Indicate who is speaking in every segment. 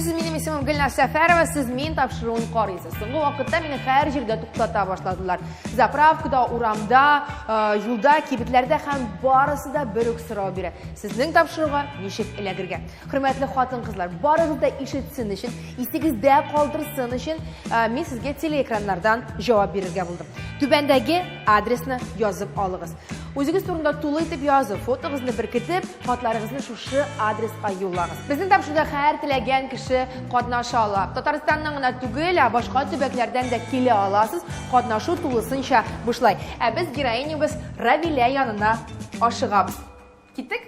Speaker 1: Исәнмесез, минем исемем Гөлназ Сәфәрова, сез мин тапшыруын карыйсыз. Соңгы вакытта мине һәр җирдә туктата башладылар. Заправкада, урамда, э, юлда, кибетләрдә һәм барысы да бер үк сорау бирә. Сезнең тапшыруга ничек эләгергә? Хөрмәтле хатын-кызлар, барыгыз да ишетсен өчен, исегездә калдырсын өчен, э, мин сезгә телеэкраннардан җавап бирергә булдым. Түбәндәге адресны язып алыгыз. Үзегез турында тулы итеп язып, фотогызны беркетеп, хатларыгызны шушы адреска юллагыз. Безнең тапшыруда һәр теләгән кеше катнаша ала. Татарстаннан гына түгел, ә башка төбәкләрдән дә килә аласыз. Катнашу тулысынча бушлай. Ә без героинябыз Равилә янына ашыгабыз. Киттек?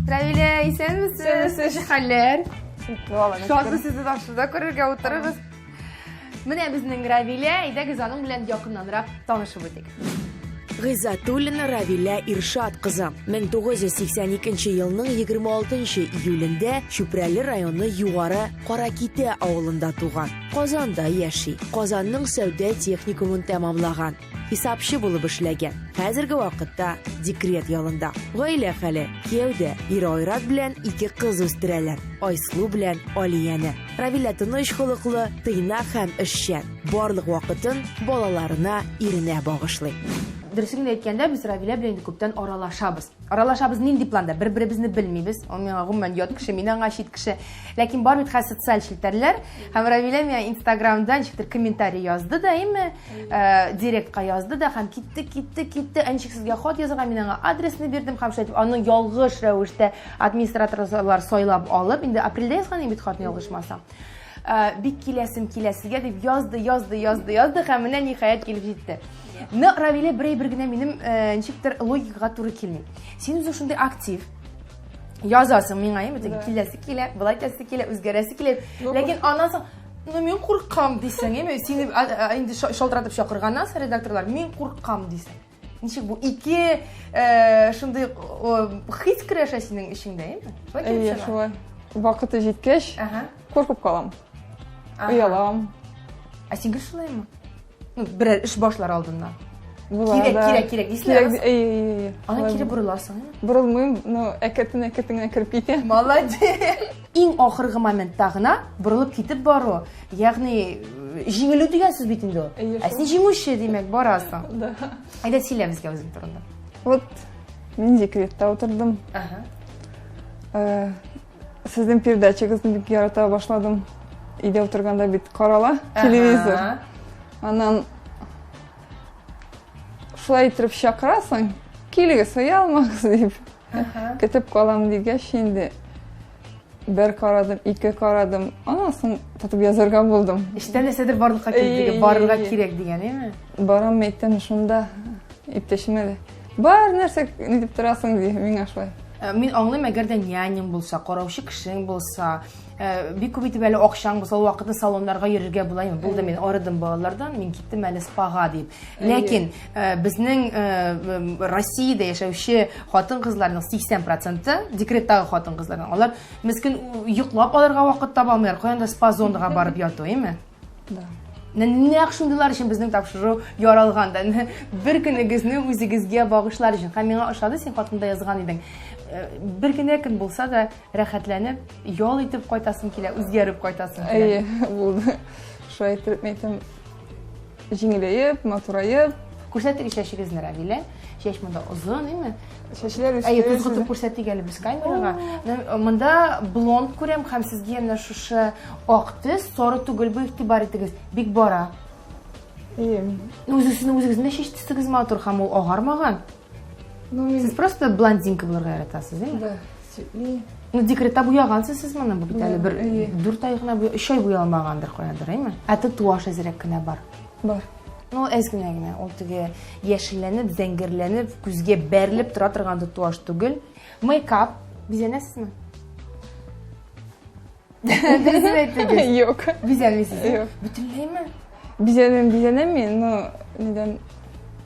Speaker 1: Равилә, исәнмесез?
Speaker 2: Исәнмесез.
Speaker 1: Хәлләр?
Speaker 2: Шатлы
Speaker 1: Шатлы сезне тапшыруда күрергә утырыгыз. Менә безнең Равилә, әйдәгез аның белән якыннанрак танышып үтик.
Speaker 3: Гыйззәтуллина Равилә Иршат кызы 1982 елның 26 июлендә Чүпрәле районы Югары Каракитә авылында туган. Казанда яши. Казанның сәүдә техникумын тәмамлаган. Хисапчы булып эшләгән. Хәзерге вакытта декрет ялында. Гаилә хәле, кияүдә, ире Айрат белән ике кыз үстерәләр, Айсылу белән Алияне. Равилә тыныч холыклы, тыйнак һәм эшчән. Барлык вакытын балаларына, иренә багышлый.
Speaker 1: Дөресен генә әйткәндә, без Равилә белән инде күптән аралашабыз. Аралашабыз нинди планда? Бер-беребезне белмибез. Ул миңа гомумән ят кеше, мин аңа чит кеше. Ләкин бар бит хәзер социаль челтәрләр. Һәм Равилә миңа Инстаграмда ничектер комментарий язды да, әйме, э, директка язды да һәм китте, китте, китте. Ә ничек сезгә хат язарга? Мин аңа адресны бирдем һәм шулай итеп аны ялгыш рәвештә администраторлар сайлап алып, инде апрельдә язган идем бит хатны ялгышмасам. Э, бик киләсем килә сезгә дип язды, язды, язды, язды һәм менә ниһаять килеп җитте. Но Равилә бер әйбер генә минем э, ничектер логикага туры килми. Син үзең шундый актив. Язасың миңа, әйме, теге киләсе килә, былай итәсе килә, үзгәрәсе килә. Ләкин аннан соң ну мин куркам дисең, әйме, сине инде шалтыратып чакырганнан соң редакторлар, мин куркам дисең. Ничек бу ике э, шундый хис көрәшә синең эчеңдә, әйме?
Speaker 2: Шулай килеп чыга. Шулай. Вакыты җиткәч, куркып калам. Оялам.
Speaker 1: Ә син гел шулаймы? Ну, берәр эш башлар алдыннан.
Speaker 2: Була,
Speaker 1: кирәк,
Speaker 2: да.
Speaker 1: кирәк, кирәк дисең.
Speaker 2: Кирәк, әй, әй, әй.
Speaker 1: Ана кире борыласың, әйме?
Speaker 2: Борылмыйм, но әкертен әкертен генә кереп китәм.
Speaker 1: Молодец. Иң ахыргы моментта гына борылып китеп бару, ягъни җиңелү дигән сүз бит инде ул. Ә син җиңүче, димәк, барасың.
Speaker 2: Да.
Speaker 1: Әйдә сөйлә безгә үзең турында.
Speaker 2: Вот мин декретта утырдым.
Speaker 1: Ага.
Speaker 2: Э, сезнең передачагызны бик ярата башладым. Өйдә утырганда бит карала телевизор. Аннан шулай итеп чакырасың, килегез, оялмагыз дип. Көтеп калам дигәч инде бер карадым, ике карадым. Аннан соң тотып язарга булдым.
Speaker 1: Эчтә нәрсәдер барлыкка килде, барырга кирәк дигән, әйме?
Speaker 2: Барам әйтәм шунда иптәшемә дә. Бар нәрсә ни дип торасың ди миңа шулай.
Speaker 1: Э, мин аңлыйм, әгәр дә няняң булса, караучы кешең булса, э, бик күп итеп әле акчаң булса, ул вакытны салоннарга йөрергә була. Инде булды, мин арыдым балалардан, мин киттем әле спага дип. Ләкин э, безнең Россиядә яшәүче хатын-кызларның 80%-ы, декреттагы хатын-кызларның, алар мескен йоклап алырга вакыт таба алмыйлар, каян да спа-зонага барып яту, әйме?
Speaker 2: Да.
Speaker 1: Нәкъ шундыйлар өчен безнең тапшыру яралган да. Бер көнегезне үзегезгә багышлар өчен. Һәм миңа ошады, син хатында язган идең. Э, бер генә көн булса да рәхәтләнеп, ял итеп кайтасым килә, үзгәреп кайтасым
Speaker 2: килә. Әйе, булды. Шулай итеп, әйтәм, җиңеләеп, матураеп.
Speaker 1: Күрсәтегез чәчегезне, Равилә. Чәч монда озын, әйме?
Speaker 2: Чәчләр үсте.
Speaker 1: Әйе, тузгытып күрсәтик әле без камерага. Монда блонд күрәм һәм сезгә менә шушы ак төс, соры түгел бу, игътибар итегез, бик бара.
Speaker 2: Әйе.
Speaker 1: Үзегезнең үзегезнең дә чәч төсегез матур һәм ул агармаган.
Speaker 2: Ну, мин...
Speaker 1: Сез просто блондинка булырга яратасыз, әйме?
Speaker 2: Да, светлее.
Speaker 1: Ну, декретта буягансыз сез моны, бу бит әле бер 4 ай гына, 3 ай буялмагандыр каядыр, әйме? Ә татуаж әзрәк кенә бар.
Speaker 2: Бар.
Speaker 1: Ну, әз генә генә, ул теге яшелләнеп, зәңгәрләнеп, күзгә бәрелеп тора торган татуаж түгел. Мейкап бизәнәсезме? Дөресен әйтегез.
Speaker 2: Юк.
Speaker 1: Бизәнмисез?
Speaker 2: Юк.
Speaker 1: Бөтенләйме?
Speaker 2: Бизәнәм, бизәнәм мин, но нидән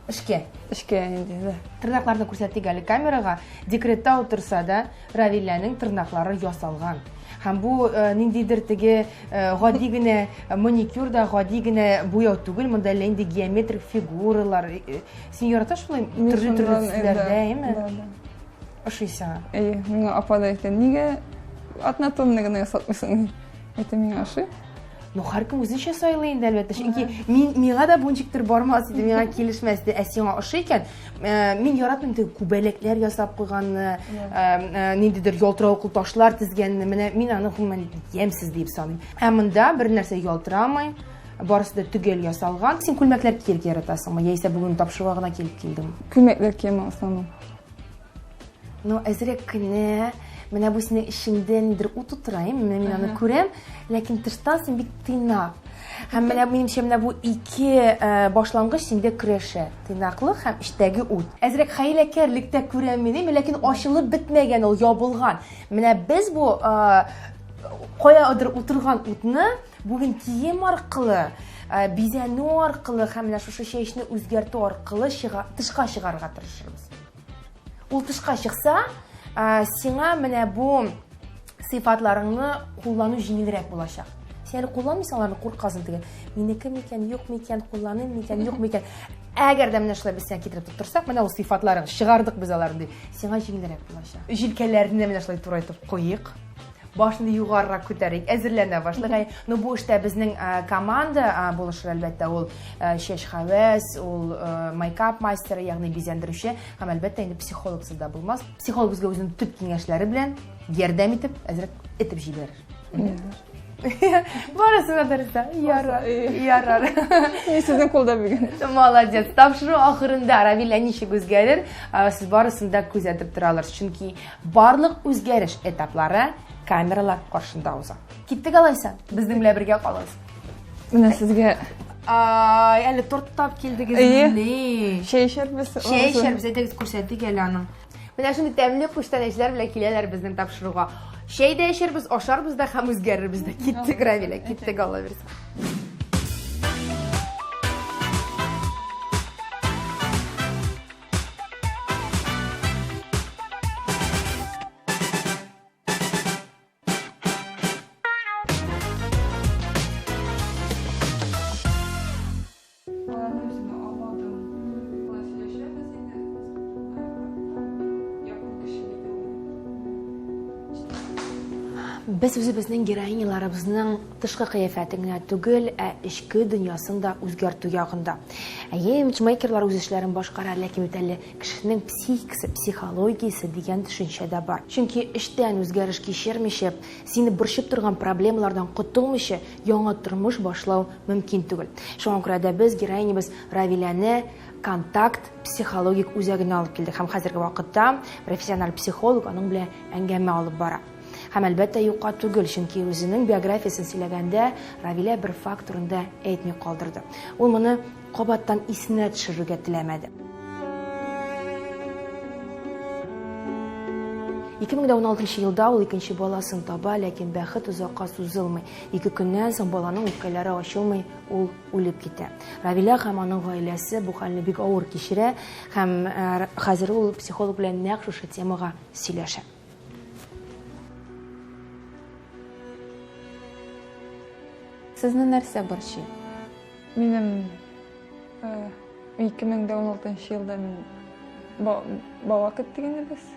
Speaker 1: Эшкә.
Speaker 2: Эшкә инде, да.
Speaker 1: Тырнакларны күрсәтик әле камерага. Декретта утырса да, Равиләнең тырнаклары ясалган. Һәм бу э, ниндидер теге э, гади генә маникюр да, гади генә буяу түгел, монда әллә инде геометрик фигуралар. Э, син ярата шулай төрле-төрле төсләрдә, әйме?
Speaker 2: Да, да.
Speaker 1: Ошый сиңа?
Speaker 2: Әйе, миңа апа да әйтә, нигә однотонный гына ясатмыйсың ди. Әйтә, миңа ошый.
Speaker 1: Ну, һәркем үзенчә сайлый инде, әлбәттә. Чөнки мин миңа да бу ничектер бармас иде, миңа килешмәс иде. Ә сиңа ошый икән, э, мин яратмыйм теге күбәләкләр ясап куйганны, э, э, ниндидер ялтыравыклы ташлар тезгәнне. Менә мин аны гомумән ямьсез дип саныйм. Ә монда бер нәрсә ялтырамый, барысы да төгәл ясалган. Син күлмәкләр кияргә яратасыңмы, яисә бүген тапшыруга гына килеп килдеңме?
Speaker 2: Күлмәкләр киям основном.
Speaker 1: Ну, әзрәк кенә, менә бу синең эчеңдә нидер ут утыра, менә мин аны күрәм, ләкин тыштан син бик тыйнак. Һәм менә минемчә менә бу ике э, башлангыч синдә көрәшә. Тыйнаклык һәм эчтәге ут. Әзрәк хәйләкәрлек тә күрәм мин, ләкин ачылып бетмәгән ул, ябылган. Менә без бу э, каядыр утырган утны бүген кием аркылы, э, бизәнү аркылы һәм менә шушы чәчне үзгәртү аркылы чыга, тышка чыгарырга тырышырбыз. Ул тышка чыкса, сиңа менә бу сыйфатларыңны куллану җиңелрәк булачак. Син әле кулланмыйсың аларны, куркасың теге. Минеке микән, юк микән, кулланыйм микән, юк микән. Әгәр дә менә шулай без сиңа китереп тоттырсак, менә ул сыйфатларың, чыгардык без аларны дип, сиңа җиңелрәк булачак. Җилкәләрне менә шулай турайтып куйыйк. Башны югарырак күтәрик, әзерләнә башлыйк. Ну, бу эштә безнең команда булышыр, әлбәттә, ул чәч хәвәс, ул мейкап мастеры, ягъни бизәндерүче, һәм әлбәттә инде психологсыз да булмас. Психолог безгә үзенең төп киңәшләре белән ярдәм итеп, әзрәк этеп җибәрер. Барысына да риза. Ярар, ярар.
Speaker 2: Мин сезнең кулда бүген.
Speaker 1: Молодец. Тапшыру ахырында Равилә ничек үзгәрер, сез барысын да күзәтеп тора алырсыз. Чөнки Барлык үзгәреш этаплары камералар каршында уза. Киттек алайса, безнең белән бергә калыгыз.
Speaker 2: Менә сезгә
Speaker 1: Ай, әле торт тап килдегез.
Speaker 2: Әйе. Чәй эчәрбез.
Speaker 1: Чәй эчәрбез, әйдәгез күрсәтик әле аның. Менә шундый тәмле күчтәнәчләр белән киләләр безнең тапшыруга. Чәй дә эчәрбез, ашарбыз да һәм үзгәрербез дә. Киттек, Равилә, киттек, Алла бирсә. Без үзебезнең героиняларыбызның тышкы кыяфәтен генә түгел, ә эчке дөньясын да үзгәртү ягында. Әйе, имиджмейкерлар үз эшләрен башкара, ләкин бит әле кешенең психикасы, психологиясе дигән төшенчә дә бар. Чөнки эчтән үзгәреш кичермичә, сине борчып торган проблемалардан котылмыйча, яңа тормыш башлау мөмкин түгел. Шуңа күрә дә без героинябыз Равиләне Контакт психологик үзәгенә алып килдек һәм хәзерге вакытта профессиональ психолог аның белән әңгәмә алып бара. Һәм, әлбәттә, юкка түгел, чөнки үзенең биографиясен сөйләгәндә Равилә бер факт турында әйтми калдырды. Ул моны кабаттан исенә төшерергә теләмәде. 2016 елда ул икенче баласын таба, ләкин бәхет озакка сузылмый. Ике көннән соң баланың үпкәләре ачылмый, ул үлеп китә. Равилә һәм аның гаиләсе бу хәлне бик авыр кичерә һәм э, хәзер ул психолог белән нәкъ шушы темага сөйләшә.
Speaker 4: Сезне нәрсә борчый?
Speaker 2: Минем 2016 елда мин бала көттек инде без.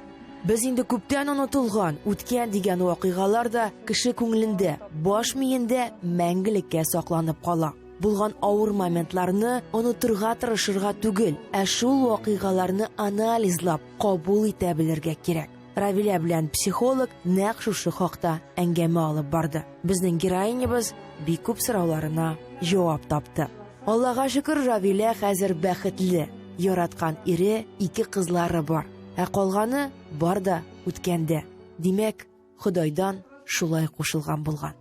Speaker 3: Без инде күптән онытылган, үткән дигән вакыйгалар да кеше күңелендә, баш миендә мәңгелеккә сакланып кала. Булган авыр моментларны онытырга тырышырга түгел, ә шул вакыйгаларны анализлап, кабул итә белергә кирәк. Равилә белән психолог нәкъ шушы хакта әңгәмә алып барды. Безнең героинябыз бик күп сорауларына җавап тапты. Аллага шөкер, Равилә хәзер бәхетле. Яраткан ире, ике кызлары бар. Ә калганы бар да үткәндә. Димәк, Ходайдан шулай кушылган булган.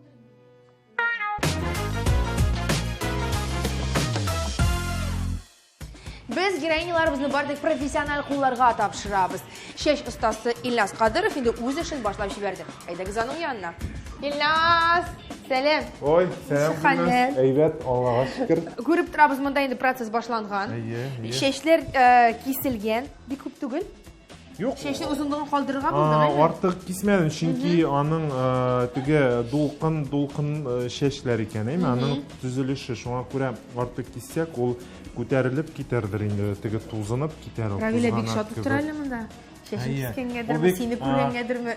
Speaker 1: Без героиняларыбызны бары тик профессиональ кулларга тапшырабыз. Чәч остасы Илназ Кадыров инде үз эшен башлап җибәрде. Әйдәгез аның янына. Илназ, сәлам.
Speaker 5: Ой, сәлам. Гөлназ. Әйбәт, Аллага шөкер.
Speaker 1: Күреп торабыз, монда инде процесс башланган.
Speaker 5: Әйе, әйе.
Speaker 1: Чәчләр э, киселгән, бик күп түгел.
Speaker 5: Юк.
Speaker 1: Чәчнең озынлыгын калдырырга булдың, әйе?
Speaker 5: Артык кисмәдем, чөнки аның теге дулкын дулкын чәчләр икән, әйме? Аның төзелеше шуңа күрә артык киссәк, ул күтәрелеп китәрдер инде, теге тузынып китәр ул.
Speaker 1: Равилә бик шат утыра әле монда. Чәчен кискәнгәдерме, сине күргәнгәдерме?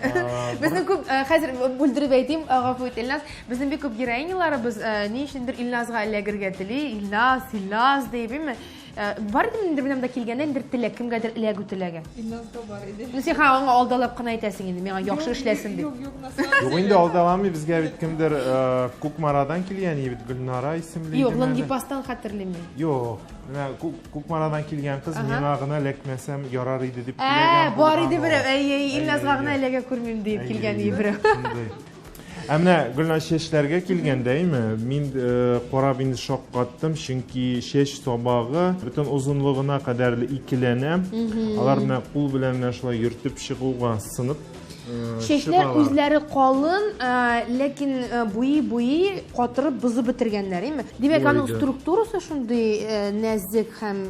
Speaker 1: Безнең күп, хәзер бүлдереп әйтим, гафу ит, Илназ, безнең бик күп героиняларыбыз ни өчендер Илназга эләгергә тели, Илназ, Илназ дип, әйме? Бар идеме инде менә монда килгәндә инде теләк, кемгәдер эләгү теләге?
Speaker 2: Илназга бар иде.
Speaker 1: Ну, син аңа алдалап кына әйтәсең инде, миңа яхшы эшләсен дип.
Speaker 2: Юк, юк, на
Speaker 5: Юк инде алдаламый, безгә бит кемдер Кукмарадан килгән иде бит, Гөлнара исемле.
Speaker 1: Юк, Лангепастан хәтерлим мин.
Speaker 5: Юк. Менә Кукмарадан килгән кыз миңа гына эләкмәсәм ярар иде дип
Speaker 1: теләгән. Ә, бар иде берәү. Әй, әй, Илназга гына эләгә күрмим дип килгән иде берәү.
Speaker 5: Ә менә Гөлназ чәчләргә килгәндә, әйме, мин карап инде шаккаттым, чөнки чәч сабагы бөтен озынлыгына кадәрле икеләнә. Алар менә кул белән менә шулай йөртеп чыгуга сынып
Speaker 1: Чәчләр үзләре калын, ләкин буи-буи катырып бозып бетергәннәр, әйме? Димәк, аның структурасы шундый нәзек һәм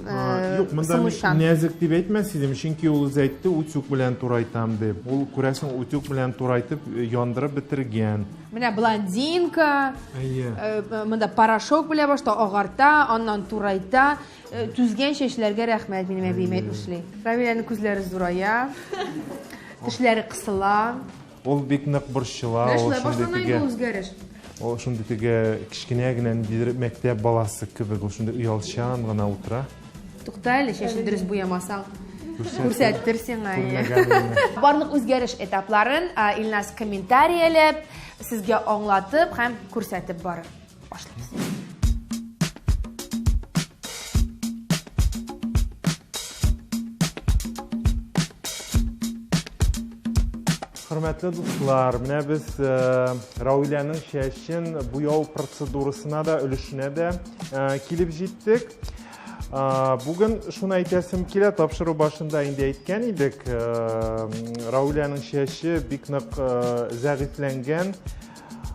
Speaker 5: Юк, монда нәзек дип әйтмәс идем, чөнки ул үзе әйтте, утюг белән турайтам дип. Ул, күрәсең, утюг белән турайтып, яндырып бетергән.
Speaker 1: Менә блондинка, монда порошок белән башта агарта, аннан турайта. Түзгән чәчләргә рәхмәт, минем әбием әйтмешли. Равиләнең күзләре зурая, тешләре кысыла.
Speaker 5: Ул бик нык борчыла.
Speaker 1: Менә шулай башлана инде үзгәреш.
Speaker 5: Ул шундый теге кечкенә генә ниндидер мәктәп баласы кебек, ул шундый оялчан гына утыра.
Speaker 1: Тукта әле, чәчен дөрес буямасаң. Күрсәтер сиңа. Барлык үзгәреш этапларын Илназ комментарияләп, сезгә аңлатып һәм күрсәтеп барыр. Башлыйбыз.
Speaker 5: Хөрмәтле дуслар, менә без э, Раулянең чәчен буяу процедурасына да, өлешенә дә э, килеп җиттек. Э, бүген шуны әйтәсем килә, тапшыру башында инде әйткән идек, Раулянең чәче бик нык зәгыйфьләнгән.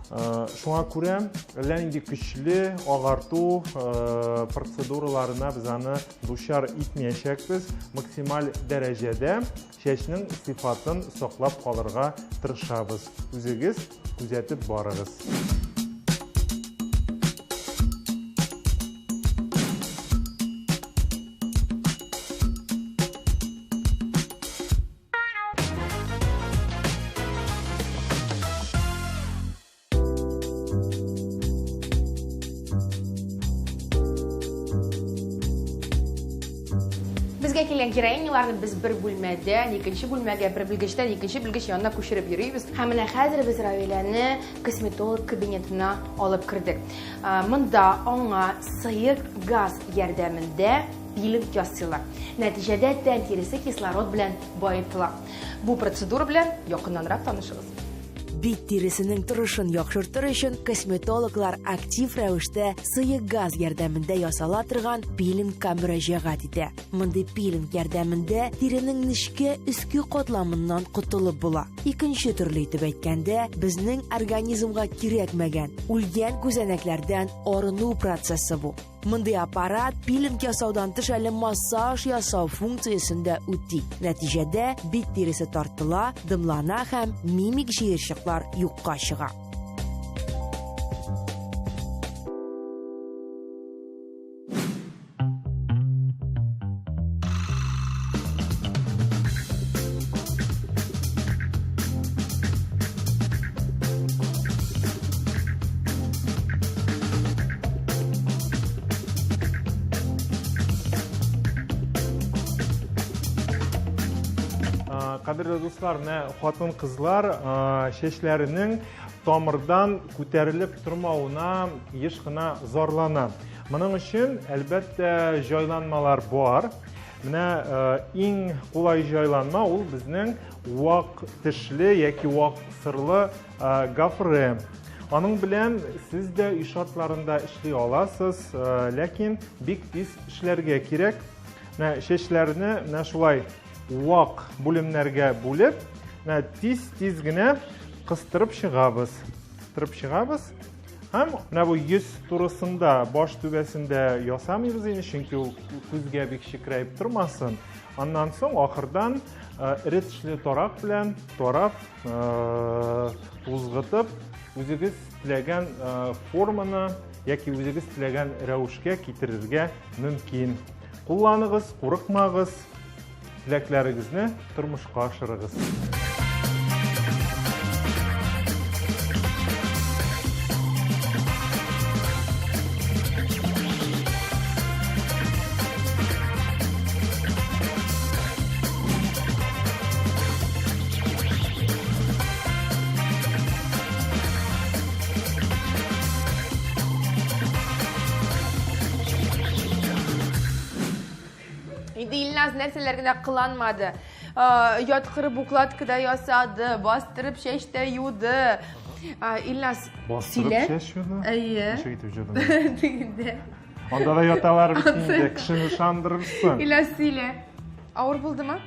Speaker 5: Шуңа күрә әллә нинди көчле агарту процедураларына без аны дучар итмәячәкбез. Максималь дәрәҗәдә чәчнең сыйфатын саклап калырга тырышабыз. Үзегез күзәтеп барыгыз.
Speaker 1: Безгә килгән героиняларны без бер бүлмәдән икенче бүлмәгә, бер белгечтән икенче белгеч янына күчереп йөрибез. Һәм менә хәзер без Равиләне косметолог кабинетына алып кердек. Монда аңа сыек газ ярдәмендә пилинг ясыйлар. Нәтиҗәдә тән тиресе кислород белән баетыла. Бу процедура белән якыннанрак танышыгыз.
Speaker 3: Бит тиресенең торышын яхшыртыр өчен косметологлар актив рәвештә сыек газ ярдәмендә ясала торган пилингка мөрәҗәгать итә. Мондый пилинг ярдәмендә тиренең нечкә өске катламыннан котылып була. Икенче төрле итеп әйткәндә, безнең организмга кирәкмәгән, үлгән күзәнәкләрдән арыну процессы бу. Мондый аппарат пилинг ясаудан тыш әле массаж ясау функциясен дә үти. Нәтиҗәдә бит тиресе тартыла, дымлана һәм мимик җыерчыклар юкка чыга.
Speaker 5: Кадерле дуслар, менә хатын-кызлар чәчләренең тамырдан күтәрелеп тормавына еш кына зарлана. Моның өчен, әлбәттә, җайланмалар бар. Менә иң кулай җайланма ул безнең вак тешле яки вак сырлы Гафре. Аның белән сез дә өй шартларында эшли аласыз, ләкин бик тиз эшләргә кирәк. Менә чәчләрне менә шулай вак бүлемнәргә бүлеп, менә тиз-тиз генә кыстырып чыгабыз. Кыстырып чыгабыз. Һәм менә бу йөз турысында, баш түбәсендә ясамыйбыз инде, чөнки ул күзгә бик чекрәеп тормасын. Аннан соң ахырдан эре тешле тарак белән тарап тузгытып, үзегез теләгән форманы яки үзегез теләгән рәвешкә китерергә мөмкин. Кулланыгыз, курыкмагыз. Теләкләрегезне тормышка ашырыгыз.
Speaker 1: Инде Илназ нәрсәләр генә кыланмады. Яткырып укладка да ясады, бастырып чәч тә юды. Илназ,
Speaker 5: Бастырып чәч юды?
Speaker 1: Әйе.
Speaker 5: Ничек итеп юды?
Speaker 1: Тегендә.
Speaker 5: Анда да яталар бит инде, кешене ышандырырсың.
Speaker 1: Илназ, сөйлә. Авыр булдымы?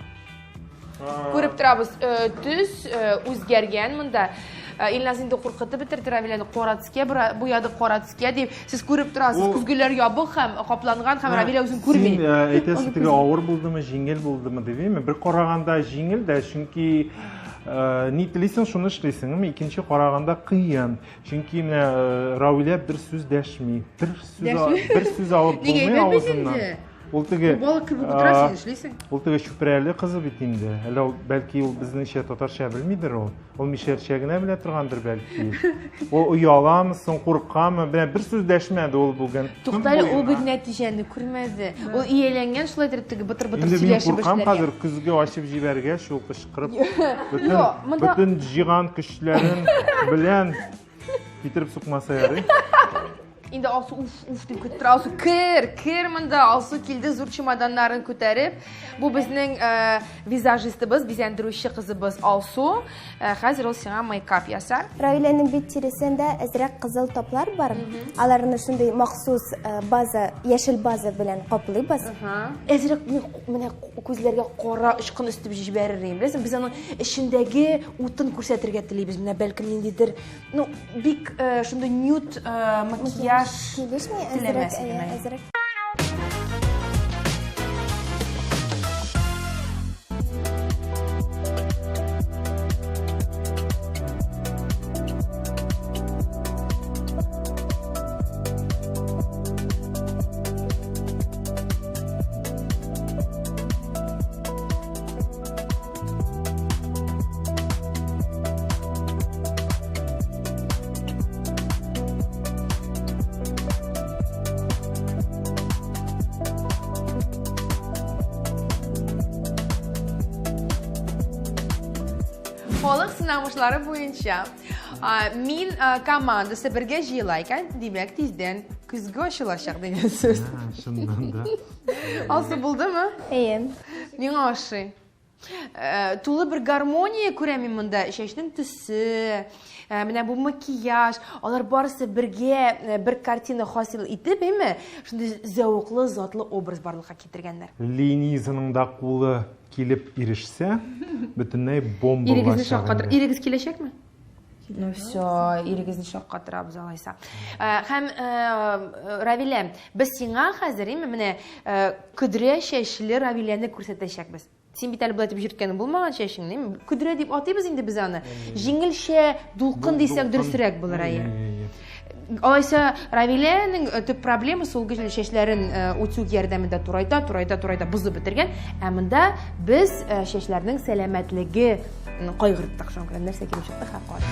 Speaker 1: Күреп торабыз, төс үзгәргән монда. Илназ инде куркытып бетерде Равиләне, кара төскә буяды, кара төскә дип. Сез күреп торасыз, көзгеләр ябык һәм капланган, һәм Равилә үзен күрми.
Speaker 5: Син әйтәсең, теге авыр булдымы, җиңел булдымы дип, әйме? Бер караганда җиңел дә, чөнки ни телисең, шуны эшлисең. Икенче караганда кыен. Чөнки менә Равилә бер сүз дәшми. Бер сүз, бер сүз алып булмый авызыннан. Ул теге
Speaker 1: балык кебек утырасың, эшлисең.
Speaker 5: Ул теге Чүпрәле кызы бит инде. Әллә ул бәлки ул безнеңчә татарча белмидер ул. Ул мишәрчә генә белә торгандыр бәлки. Ул ояламы соң, куркамы? Менә бер сүз дәшмәде ул бүген.
Speaker 1: Туктале, ул бит нәтиҗәне күрмәде. Ул ияләнгән шулай итеп теге бытыр-бытыр
Speaker 5: Инде мин
Speaker 1: сөйләшеп
Speaker 5: куркам
Speaker 1: эшләргә.
Speaker 5: хәзер көзге ачып җибәргәч, ул кычкырып бөтен
Speaker 1: Юк, монда
Speaker 5: бөтен җыйган көчләрен белән китереп сукмаса ярый.
Speaker 1: Инде Алсу уф уф дип көтеп тора. Алсу кер, кер монда. Алсу килде зур чемоданнарын күтәреп. Бу безнең э, визажистыбыз, бизәндерүче кызыбыз Алсу. Э, хәзер ул сиңа мейкап ясар.
Speaker 6: Равиләнең бит тиресендә әзрәк кызыл таплар бар. Аларны шундый махсус э, база, яшел база белән каплыйбыз.
Speaker 1: Әзрәк менә күзләргә кара очкын өстеп җибәрер идем. Беләсең, без аның эчендәге утын күрсәтергә телибез. Менә бәлкем ниндидер Ну, бик э, шундый нюд э, макияж
Speaker 6: Килешми, әзрәк,
Speaker 1: теләмәс
Speaker 6: әйе,
Speaker 1: идем, әйе.
Speaker 6: әзрәк.
Speaker 1: Халык сынамышлары буенча мин командасы бергә җыела икән, димәк, тиздән көзге ачылачак дигән сүз.
Speaker 5: Чыннан да.
Speaker 1: Алсу булдымы?
Speaker 6: Әйе.
Speaker 1: Миңа ошый. Э, тулы бер гармония күрәм мин монда. Чәчнең төсе, э, менә бу макияж, алар барысы бергә э, бер картина хасил итеп, әйме, шундый зәвыклы, затлы образ барлыкка китергәннәр.
Speaker 5: Ленизаның да кулы килеп ирешсә, бөтенләй бомба
Speaker 1: Ирегезне
Speaker 5: булачак
Speaker 1: шаккатыр.
Speaker 5: инде.
Speaker 1: Ирегез киләчәкме? Ну все, ирегезне шаккатырабыз алайса. Һәм Равилә, без сиңа хәзер, әйме, менә көдрә чәчле Равиләне күрсәтәчәкбез. Син бит әле болай дип йөрткәнең булмаган чәчеңне, әйме? Көдрә дип атыйбыз инде без аны. Җиңелчә дулкын дисәк дөресрәк булыр, әйе. Алайса Равиләнең төп проблемасы ул гел чәчләрен утюг ярдәмендә турайта, турайта, турайта бозып бетергән. Ә монда без чәчләрнең сәламәтлеге кайгырттык. Шуңа күрә нәрсә килеп чыкты, хәл кара.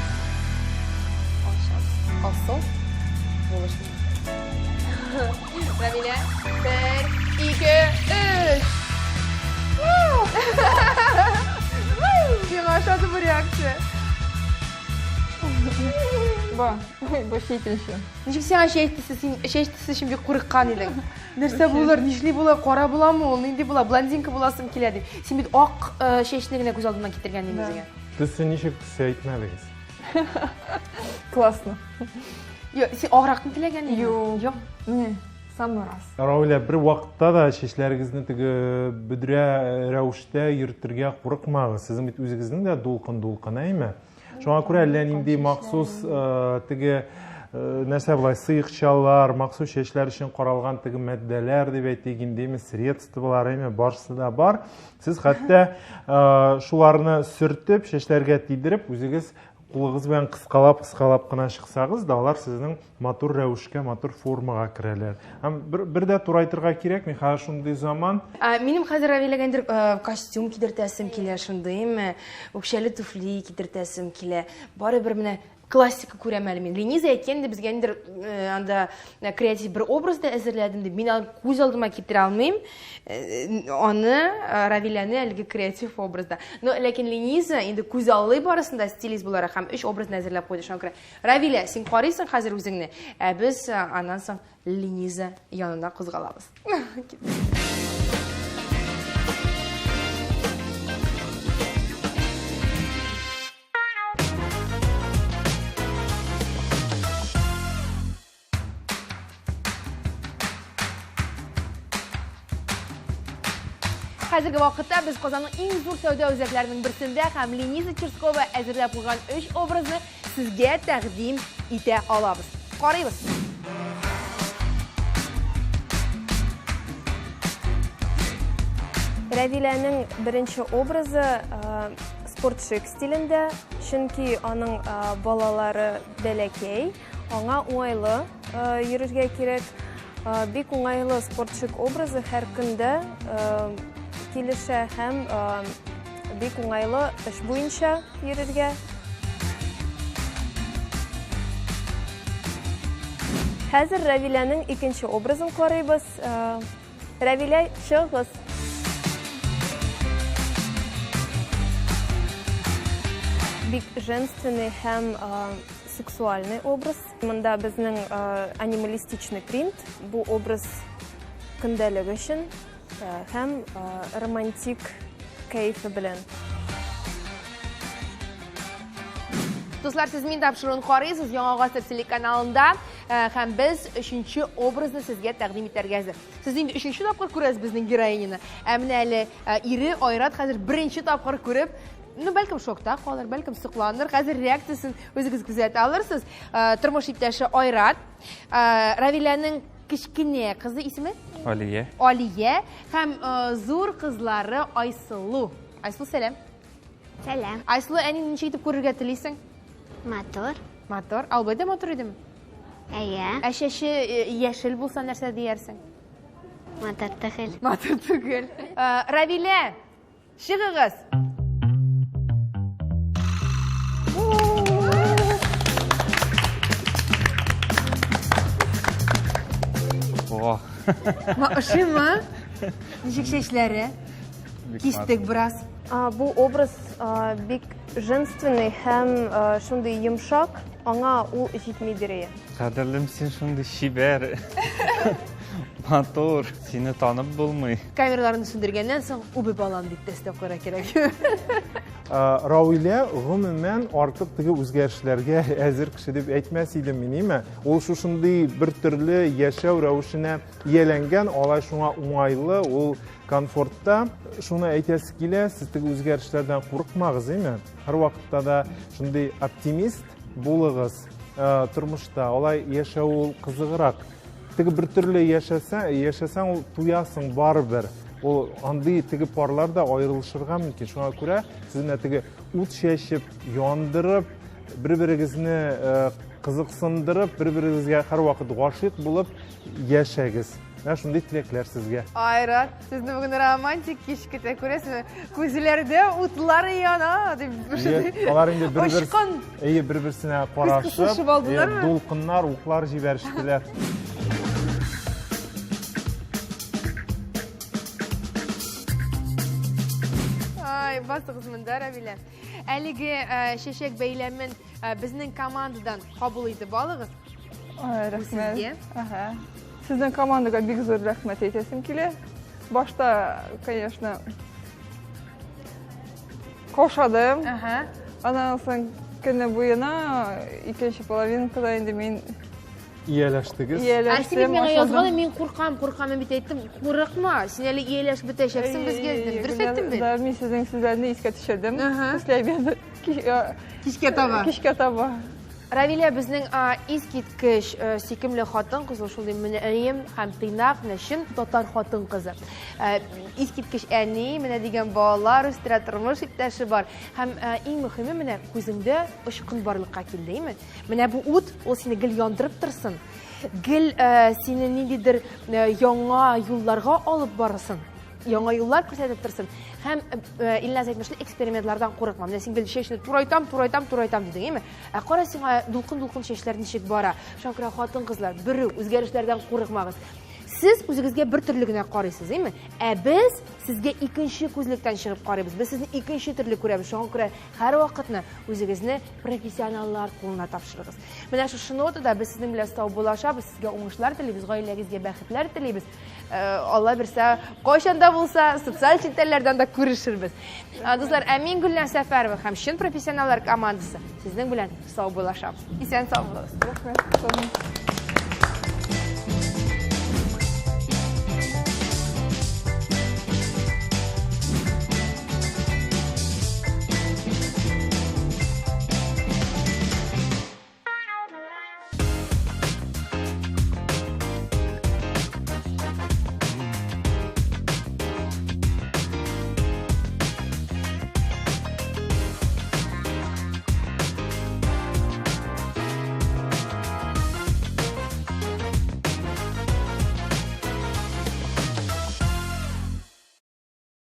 Speaker 1: Алсу, булыш. Равилә, 1, 2, 3. Миңа ошады бу реакция.
Speaker 2: Ба, ой, бу икенче.
Speaker 1: Ничек сиңа чәч төсе, син чәч төсе өчен бик курыккан идең. Нәрсә булыр, нишли була, кара буламы ул, нинди була, блондинка буласым килә дип. Син бит ак чәчне генә күз алдыннан китергән идең үзеңә.
Speaker 5: Төсе ничек, төсе әйтмәдегез.
Speaker 2: Классно.
Speaker 1: Юк, син агракны теләгән идең?
Speaker 2: Юк. Юк. Не, самый раз.
Speaker 5: Равилә, бер вакытта да чәчләрегезне теге бөдрә рәвештә йөртергә курыкмагыз. Сезнең бит үзегезнең дә дулкын-дулкын, әйме? Шуңа күрә әллә нинди махсус теге нәрсә болай сыекчалар, махсус чәчләр өчен каралган теге матдәләр дип әйтик индеме, средстволар, әйме, барысы да бар. Сез хәтта шуларны сөртеп, чәчләргә тидереп, үзегез Кулыгыз белән кыскалап-кыскалап кына чыксагыз да, алар сезнең матур рәвешкә, матур формага керәләр. Һәм бер, бер дә турайтырга кирәкми, хәзер шундый заман.
Speaker 1: Ә, минем хәзер Равиләгә инде э, костюм кидертәсем килә, шундыймы, үкчәле туфли кидертәсем килә. Барыбер менә классика күрәм әле мин. Лениза әйткән инде безгә инде э, анда э, креатив бер образ да әзерләдем дип. Мин аны күз алдыма китерә алмыйм. Э, аны э, Равиләне әлеге креатив образда. Но ләкин Лениза инде күз аллый барысын да стилист буларак һәм өч образны әзерләп куйды. Шуңа күрә Равилә, син карыйсың хәзер үзеңне, ә без э, аннан соң Лениза янына кузгалабыз. Хәзерге вакытта без Казанның иң зур сәүдә үзәкләренең берсендә һәм Лениза Черскова әзерләп куйган өч образны сезгә тәкъдим итә алабыз. Карыйбыз.
Speaker 6: Рәвиләнең беренче образы спортшик стилендә, чөнки аның балалары бәләкәй, Аңа уңайлы йөрергә кирәк. Бик уңайлы спортчик образы һәр көндә килешә һәм бик уңайлы эш буенча йөрергә. Хәзер Равиләнең икенче образын карыйбыз. Рәвилә, чыгыгыз. Бик женственный һәм сексуальный образ. Монда безнең анималистичный принт. Бу образ көндәлек өчен һәм романтик кәефе белән.
Speaker 1: Дуслар, сез мин тапшыруын карыйсыз Яңа гасыр телеканалында һәм без өченче образны сезгә тәкъдим итәргә әзер. Сез инде өченче тапкыр күрәсез безнең героиняны. Ә менә әле ире Айрат хәзер беренче тапкыр күреп, ну, бәлкем шокта калыр, бәлкем сокланыр. Хәзер реакциясен үзегез күзәтә алырсыз. Тормыш иптәше Айрат, Равиләнең кечкенә кызы исеме?
Speaker 7: Алия.
Speaker 1: Алия һәм зур кызлары Айсылу. Айсылу, сәлам.
Speaker 8: Сәлам.
Speaker 1: Айсылу, әнине ничек итеп күрергә телисең?
Speaker 8: Матур.
Speaker 1: Матур. Албай да матур идеме?
Speaker 8: Әйе.
Speaker 1: Ә чәче э, яшел булса нәрсә диярсең?
Speaker 8: Матур түгел.
Speaker 1: Матур түгел. Э, Равилә, чыгыгыз.
Speaker 7: О.
Speaker 1: Ошыймы? Ничек чәчләре? Кистек бераз.
Speaker 6: Бу образ бик женственный һәм шундый йомшак, аңа ул җитми дирее.
Speaker 7: Кадерлем, син шундый чибәр, матур, сине танып булмый.
Speaker 1: Камераларны сүндергәннән соң үбеп алам дип тә өстәп куярга кирәк.
Speaker 5: Рауилә гомумән артык теге үзгәрешләргә әзер кеше дип әйтмәс идем мин, име? Ул шушындый бер төрле яшәү рәвешенә ияләнгән, алай шуңа уңайлы, ул комфортта. Шуны әйтәсе килә, сез теге үзгәрешләрдән курыкмагыз, име? Һәрвакытта да шундый оптимист булыгыз э, тормышта. Алай яшәү ул кызыграк. Теге бер төрле яшәсәң, яшәсәң ул туясың барыбер. Ул андый теге парлар да аерылышырга мөмкин. Шуңа күрә сез менә теге ут чәчеп, яндырып, бер-берегезне э, кызыксындырып, бер-берегезгә һәрвакыт гашыйк булып яшәгез. Менә шундый теләкләр сезгә.
Speaker 1: Айрат, сезне бүген романтик кич көтә, күрәсезме? Күзләрдә утлар яна дип.
Speaker 5: Алар инде бер-бер
Speaker 1: Очкын.
Speaker 5: Әйе, бер-берсенә карашып,
Speaker 1: алдылармы?
Speaker 5: дулкыннар, уклар җибәрештеләр.
Speaker 1: Ай, басыгыз монда, Равилә. Әлеге э, чәчәк бәйләмен э, безнең командадан кабул итеп алыгыз.
Speaker 2: Ай, рәхмәт.
Speaker 1: Сезгә.
Speaker 2: Ага. Сезнең командага бик зур рәхмәт әйтәсем килә. Башта, конечно, каушадым.
Speaker 1: Ага.
Speaker 2: Аннан соң көне буена икенче половинкада инде мин
Speaker 5: Ияләштегез.
Speaker 1: Ә син бит
Speaker 2: ияләштем,
Speaker 1: миңа язган,
Speaker 2: ашадым.
Speaker 1: мин куркам, куркам, мин бит әйттем, курыкма, син әле ияләшеп бетәчәксең безгә, дидем. Дөрес әйттем бит?
Speaker 2: Да, мин сезнең сүзләрне искә төшердем.
Speaker 1: Ага.
Speaker 2: После обеда.
Speaker 1: Кичкә таба.
Speaker 2: Кичкә таба.
Speaker 1: Равилә безнең искиткеч сөйкемле хатын кыз, ул шундый мөлаем һәм тыйнак, менә чын татар хатын кызы. Искиткеч әни, менә дигән балалар үстерә, тормыш иптәше бар. Һәм иң мөһиме менә күзеңдә очкын барлыкка килде, әйме? Менә бу ут, ул сине гел яндырып торсын. Гел сине ниндидер яңа юлларга алып барсын. Яңа юллар күрсәтеп торсын. Һәм Илназ әйтмешли, экспериментлардан курыкма. Менә син гел чәчне турайтам, турайтам, турайтам дидең, әйме? Ә кара сиңа дулкын-дулкын чәчләр ничек бара. Шуңа күрә хатын-кызлар, берүк үзгәрешләрдән курыкмагыз. Сез үзегезгә бер төрле генә карыйсыз, әйме? Ә без сезгә икенче күзлектән чыгып карыйбыз. Без сезне икенче төрле күрәбез. Шуңа күрә һәрвакытны үзегезне профессионаллар кулына тапшырыгыз. Менә шушы нотада без сезнең белән саубуллашабыз, сезгә уңышлар телибез, гаиләгезгә бәхетләр телибез. Э, Алла бирсә, кайчан да булса, социаль челтәрләрдән дә күрешербез. Э, дуслар, ә мин Гөлназ Сәфәрова һәм чын профессионаллар командасы сезнең белән саубуллашабыз. Исән сау булыгыз.
Speaker 2: Рәхмәт.